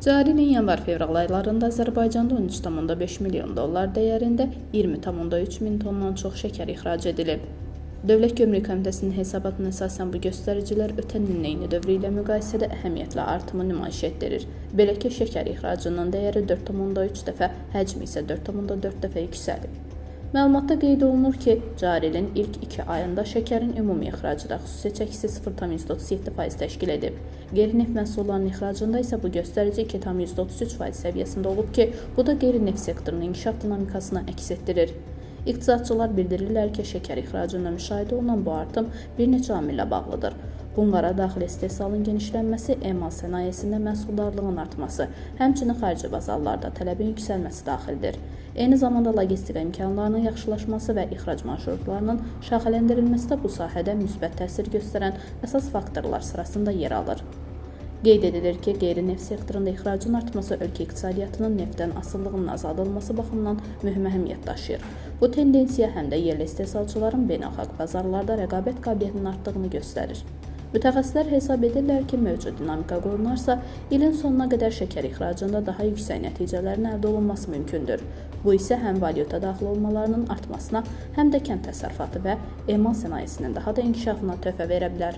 Cari ilin yanvar-fevral aylarında Azərbaycanda 13,5 milyon dollar dəyərində 20,3 min tondan çox şəkər ixrac edilib. Dövlət Gömrük Komitəsinin hesabatına əsasən bu göstəricilər ötən ilin eyni dövrü ilə müqayisədə əhəmiyyətli artımı nümayiş etdirir. Belə ki, şəkər ixracının dəyəri 4,3 dəfə, həcmi isə 4,4 dəfə yüksəlib. Məlumatda qeyd olunur ki, cari ilin ilk 2 ayında şəkərin ümumi ixracda xüsusi çəkisi 0,37% təşkil edib. Qeyri-neft məhsullarının ixracında isə bu göstərici 2,33% səviyyəsində olub ki, bu da qeyri-neft sektorunun inkişaf dinamikasını əks etdirir. İqtisadçılar bildirirlər ki, şəkər ixracında müşahidə olunan bu artım bir neçə amillə bağlıdır. Bunlara daxili istehsalın genişlənməsi, emal sənayesində məhsuldarlığın artması, həmçinin xarici bazarlarda tələbin yüksəlməsi daxildir. Eyni zamanda logistika imkanlarının yaxşılaşması və ixrac marşrutlarının şaxələndirilməsi də bu sahədə müsbət təsir göstərən əsas faktorlar sırasında yer alır. Qeyd edilir ki, qeyri-neft sektorunda ixracın artması ölkə iqtisadiyyatının neftdən asılılığının azaldılması baxımından mühüm əhəmiyyət daşıyır. Bu tendensiya həm də yerli istehsalçıların beynəlxalq bazarlarda rəqabət qabiliyyətinin artdığını göstərir. Mütəxəssislər hesab edirlər ki, mövcud dinamika qorunarsa, ilin sonuna qədər şəkər ixracında daha yüksək nəticələrin əldə olunması mümkündür. Bu isə həm valyuta daxil olmalarının artmasına, həm də kənd təsərrüfatı və emal sənayesinin daha da inkişafına töhfə verə bilər.